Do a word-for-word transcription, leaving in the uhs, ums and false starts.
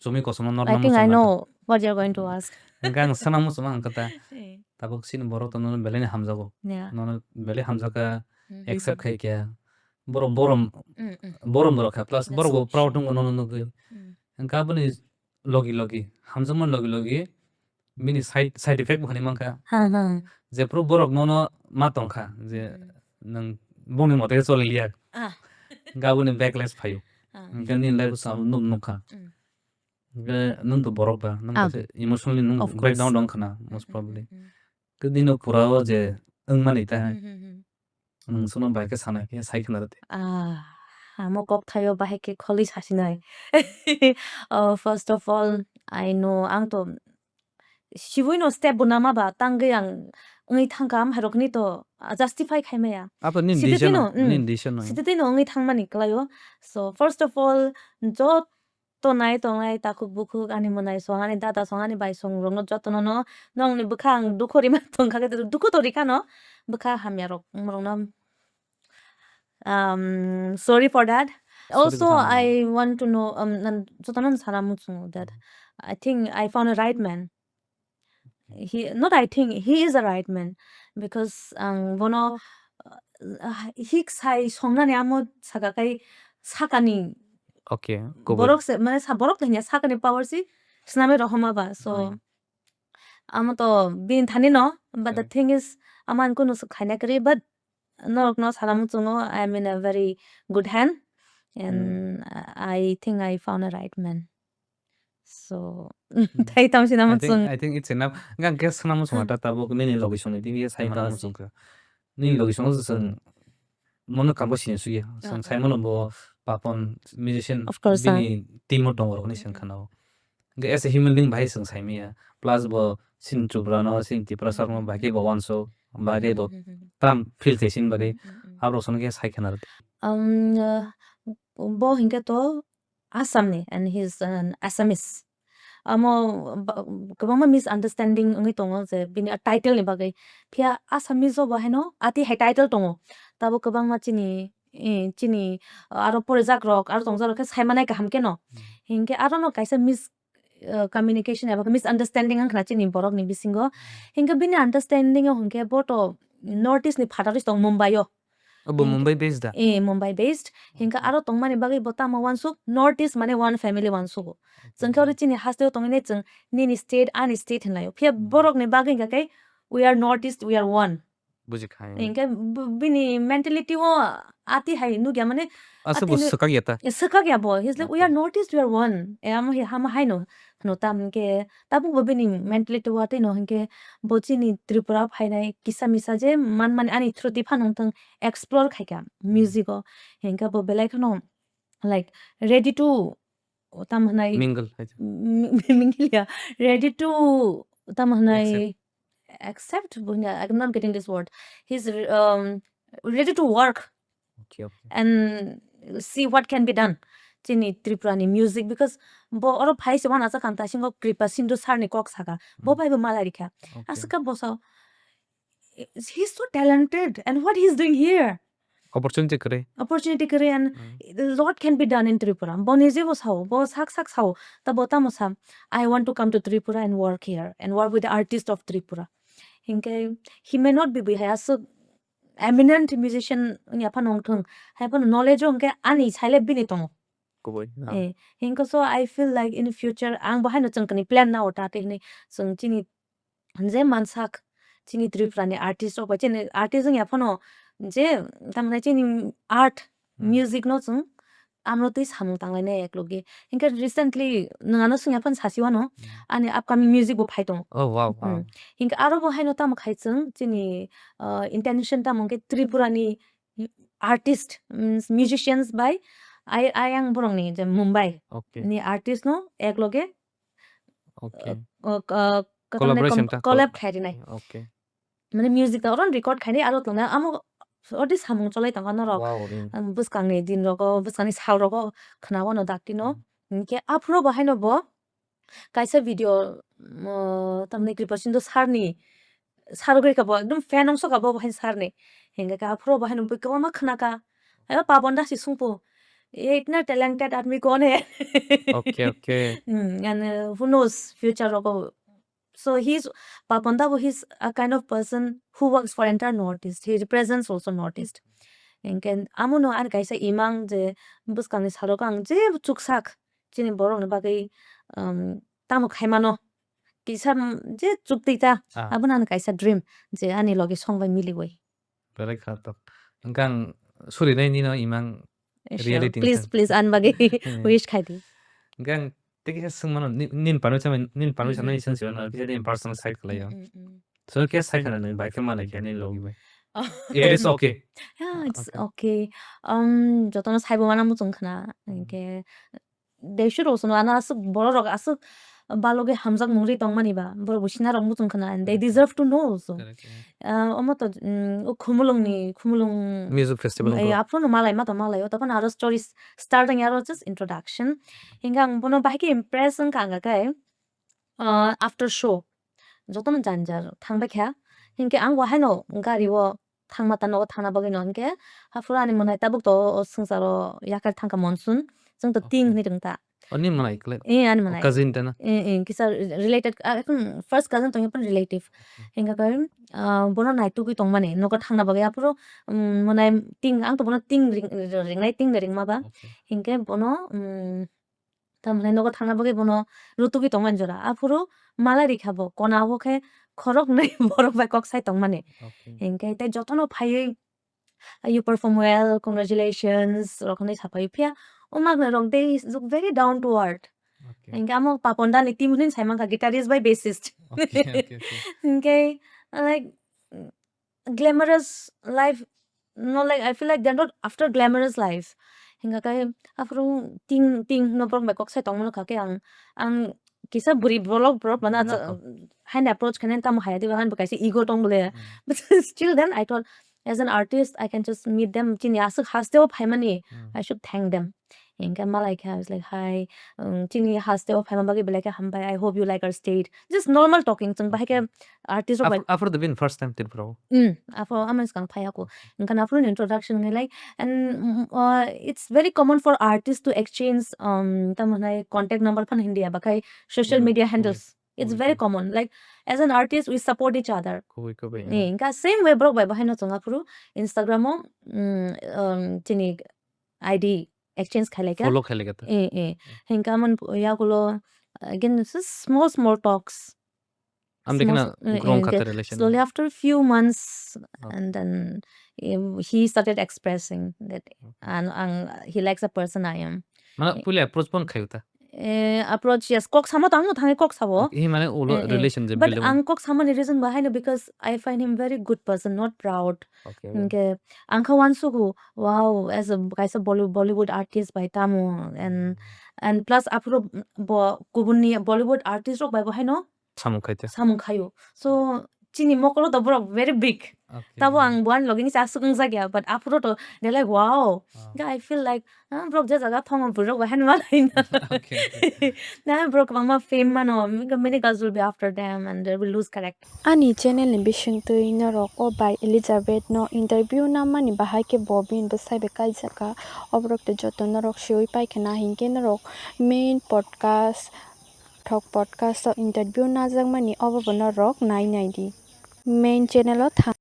chumui kosom no norma I think muchung I nang kha. Know what you're going to ask. Hwnkhe ang sana muchung ang kha ta. Eh. Tabuk chini borok to nono belai ni hamjago. Yeah. Nono belai hamjakha, mm-hmm, accept khai kha. Borok borom, mm, mm, borom borok kha, plus, that's borok bo so proud true. Wngwi nono nugwi. Mm. Hwnkhe aboni logi logi, hamjakmani logi logi, bini side, side effect bo hinwi mankha. Ha, ha. Jephru borok nono ma tongkha, je, mm, nwng bongni mote khe choli liya. Ah. Hwnkhe aboni backlash phaio. Ah. Hwnkhe nini life o chwng nuk nukha. Mm. Hwnkhe nwng to borok ba, nwng, ah, kaisa emotionally nwng, of course, breakdown dong khna, most, mm, mm, probably. Mm, mm. Khe nini pura o je wngmani ta hai. Mm, mm, mm. Nwng sono bai khe sana khe sai khna rwdi. Ah, amo kok thaio bahai khe kholi sasinai. Oh, first of all, I know, ang to sibuino step bo nama ba, tangwi ang wngwi thangkha, am hairokni to, ah, justify khai maya. Abo nini decision no, mm, nini decision no. Sititino wngwi thangmani kwlaio. So, first of all, jot to nai tongnai takhuk bukhuk, ani mwnai song, ani dada song, ani bai song rokno jotono no nongni bwkha ang dukhu rima tongkha khe, dukhu to rikha no, bwkha hamya rok, borokno, um, sorry for that. Sorry. Also, I want to know, um, nan-, jotono sana muchungo that, mm, I think I found a right man. He, not I think, he is a right man, because ang bono, uh, hik sai songnani amo saka kai sakani. Okay, kubui. Borok se, mane sa, borok to hinya sakani power si snamwi rohoma ba. So, hmm, amo to bini thani no, but the, okay, thing is, amo ang kunu swk khaina kwrwi, but norok no sana muchungo, I am in a very good hand, and, hmm, I think I found a right man. So, hmm, thai tamo sina, I think, muchung. I think it's enough. Hwnkhe ang khe sana muchung, hmm, ta tabuk nini logi songni tini sai, sana muchung kha. Nini logi song chwng mono kambo sini suya. Chwng, ah, sai mono bo Papon musician, of course, bini, ah, team o tongo rokni chwng khana o. Hwnkhe as a human being bahai chwng sai maya. Plus bo sin Tripura no, sin Tiprasa rokno bahai khe bo uansuk, bahai khe bo, hmm, hmm, hmm, hmm, tam feel khai sin bagwi, hmm, hmm, hmm, aborok sono khe sai khana rwdi. Um, uh, bo hinkhe to Assamni and he is an Assamese. Amo ba-, kwbangma misunderstanding wngwi tongo je bini a title ni bagwi. Phiya Assamese o bo haino ati hai title tongo. Tabo kwbangma chini, eh, chini, uh, aro porijak rok, aro tongjak rok khe sai manai kaham khe no. Hmm. Hinkhe aro no kaisa mis-, uh, communication eba khe misunderstanding wngkha na chini borok ni bisingo. Hmm. Hinkhe bini understanding o hinkhe bo to North East ni phataro se tong Mumbai o. Obo Mumbai based da? Eh, Mumbai based. Hinkhe, okay, aro tongmani bagwi bo tamo uansuk, North East mane one family uansugo. Okay. Chwng khe oro chini haste o tongwi nai chwng nini state, ani state hinlaio. Phiya, hmm, borok ni bagwi hinkha khe, we are North East, we are one. Buji khai. Hinkhe b-, bini mentality o ati hai nukya mane, aswk ati bo nu-, swkak ya ta? Eh, swkak ya bo. He's like, "We are, okay, North East, we are one." Eh, amo hi hama hai no, no tam hinkhe, tabuk bo bini mentality o ati no hinkhe, bo chini Tripura phainai kisa misa je manmani ani through twi phano wngthang explore khaikha, hmm, music o. Hinkhe bo belai kheno, like, ready to, o, tamo hwnai, mingle hai. Mi-, mi-, mingle ya, ready to, tamo hwnai, accept, accept bo hwnai, I'm not getting this word. He's, um, ready to work, okay, okay, and see what can be done. Chini Tripura ni music, because bo oro phai se uanasa kanta singo Kripa Sindhu sir ni kok saka. Bo, hmm, phai bo malai rikha. Okay. Aswk khe bo sao, he's so talented and what he's doing here? Opportunity kwrwi. Opportunity kwrwi and, hmm, a lot can be done in Tripura. Bo nije bo sao, bo sak sak sao. Ta bo tamo sa, "I want to come to Tripura and work here and work with the artist of Tripura." Hinkhe he may not be bihai aswk eminent musician wngya phano wngthung. Hai phano knowledge o hinkhe ani saile bini tongo. Kubui, ah. Eh, hinkhe so I feel like in future ang bo haino chwng kani plan nao ta te hinwi chwng chini je mansak chini Tripura ni artist rok bai chini artist wngya phano je tamni chini art, hmm, music no chwng amrotwi samung tanglainai eklogi. Hinkhe recently nwng ano swngya phano sasi wano, hmm, ani upcoming music bo phai tongo. Oh, wow, wow. Hmm. Hinkhe aro bo haino tamo khai chwng chini, uh, intention tamo hinkhe Tripura ni artist, mm, musicians bai ai-, ayang borok ni je Mumbai, okay, ni artist no ekloge, okay, uh, uh, uh, katamne collaboration kom-, ta collab kol-, khai rinai. Okay. Mane music ta oron record khainai aro tongnai amo odi samung cholai tongkha norok. Wow, mm. Ang bwskangni din rogo, bwskangni sal rogo khna wano dakti no. Hmm. Hinkhe aphuru bo haino bo kaisa video, mo, tamni Kripa Sindhu sir ni, sir gwi ka bo ekdom fan wngso ka bo, bo haino sir ni. Hinkhe ka aphuru bo haino bo kwbangma khna ka. Eba Pabon da si sungpo. ये इतना टैलेंटेड आदमी कौन है? Okay, okay. Hmm, and, uh, who knows future rogo. So he's, Papan da bo, he's a kind of person who works for entire Northeast. He represents also Northeast. Hinkhe amono ani kaisa imang je bwskangni salo ang je chuksak chini borokni bagwi, um, tamo khaimano. Kisa, mm, je chukti ta, ah, abono ani kaisa dream je ani logi song bai miliwi. Belai kha to. Hwnkhe ang surinai nino imang Inshallah. Reality please, hwnkhe, please, ani bagwi, hmm, wish khai di. Hwnkhe ang tei kisa swngmano, ni-, nini panwi samai, nini panwi, hmm, samai, hmm, sense no, kisa nini personal side khlai o. Hmm, hmm, hmm. So, khe sai khana nini bai khe malai khe nini logi bai. Oh. Yeah, it's okay. Yeah, it's okay. Okay. Um, jotono saibo mana muchung khna. Hmm. Hwnkhe, they should also know, ano aswk borok rok aswk balogwi hamjakmung ri tongmani ba, borok bo sina rok muchung khna, and they, correct, deserve to know also. Correct, yeah. Ah, omo to, mm, o Khumulung ni, Khumulung music festival, eh, wngkha, aphuru no malai ma to malai o, tokon aro stories start wngya aro just introduction. Hinkhe ang bono bahai khe impress wngkha ang khe, ah, after show. Jotono jan jar thangbai kha. Hinkhe ang bo haino gari o thangma ta nogo thangna bagwi no hinkhe, haphuru ani mwnai tabuk to o swngcharo yakar thangkha monsoon. Chwng to ting, okay, hinwi rwng ta. O, nini mwnai kle? Eh, ani mwnai. O, cousin ta na? Eh, eh, kisa related, ah, ekhon first cousin tongya pon relative. Okay. Hinkhe khe, ah, bono naitugwi tongmani nogo thangna bagwi aphuru, um, mwnai ting, ang to bono ting ring-, ringnai ting de ringma ba. Okay. Hinkhe bono, um, Tamni nogo thangna bagwi bono rutugwi tongmani jora. Aphuru malai rikha bo, kona o khe khoroknwi borok bai kok sai tongmani. Okay. Hinkhe tei jotono phaiwi, "You perform well, congratulations," rok hinwi saphaiwi. Phiya o magna rok, they look very down to earth. Okay. Hinkhe amo Papan da ni team hinwi sai mankha, guitarist bai bassist. Okay, okay, okay. Hinkhe, like, glamorous life, no, like, I feel like they're not after glamorous life. Hinkha khe aphuru ting, ting no borok bai kok sai tongmano kha khe ang, ang kisa bwrwi bolok borok mano, na, acha, haino approach khainani tamo haya diba, haino bo kaisa ego tong bole. Hmm. But still then I thought, as an artist, I can just meet them. Chini aswk hasteo phaimani, hmm, I should thank them. Hinkhe malai khe, I was like, "Hi, um, chini hasteo phaima bagwi belai khe hambai. I hope you like our state." Just normal talking, chwng bahai khe, okay, artist rok bai. Aphuru, aphuru the bini first time Tripura o? Mm, aphuru amani swkang phai ako. Hinkhe aphuru ni introduction ngai lai, and, mm, uh, it's very common for artists to exchange, um, tamo hwnai contact number phan hindi ya, bakhai social, mm, media handles. Kubui, it's kubui, very kubui common. Like, as an artist, we support each other. Kubui, kubui, eh, yeah. Hinkhe same way borok bai bahai no chwng aphuru Instagram o, mm, um, chini I D exchange khailai kha. Follow khailai kha ta. Eh, eh. Hmm. Hinkhe amon yagulo, again, this is small, small talks. Amde small khna s-, eh, growing eh, kha the ta relation. Slowly after a few months, okay, and then, eh, he started expressing that, okay, and, ang, he likes the person I am. Mane, eh, puila approach bon khayu ta? Eh, approach, yes. Kok samo to ang no thangwi kok sabo. Okay, hi mane ulo, eh, eh, relation je but build ang kok samani reason bahai no, because I find him very good person, not proud. Okay. Hinkhe ang kha uansugo, wow, as a, kaisa Bolly-, Bollywood artist bai tamo, and, mm, and plus aphuru bo kubunni Bollywood artist rok bai bo haino samung khai te, samung khayo. So, chini mokolo to borok very big. Okay. Tabo ang bo ani logi ni aswk wngjakya, but aphuru to they're like, wow. Ah. Hinkhe I feel like, ah, borok je jaga thongo borok bai haino malai na. Okay, okay, okay. Na borok kwbangma fame mano, many girls will be after them and they will lose character. Ani channel ni bisingtwi norok o bai Elizabeth no interview nammani bahai khe bo bini bwsai bai kaijak kha. Oborok tei joto norok siwi paikha na hinkhe norok main podcast, thok podcast o interview najakmani obo bo norok nai nai di. Main channel o thang.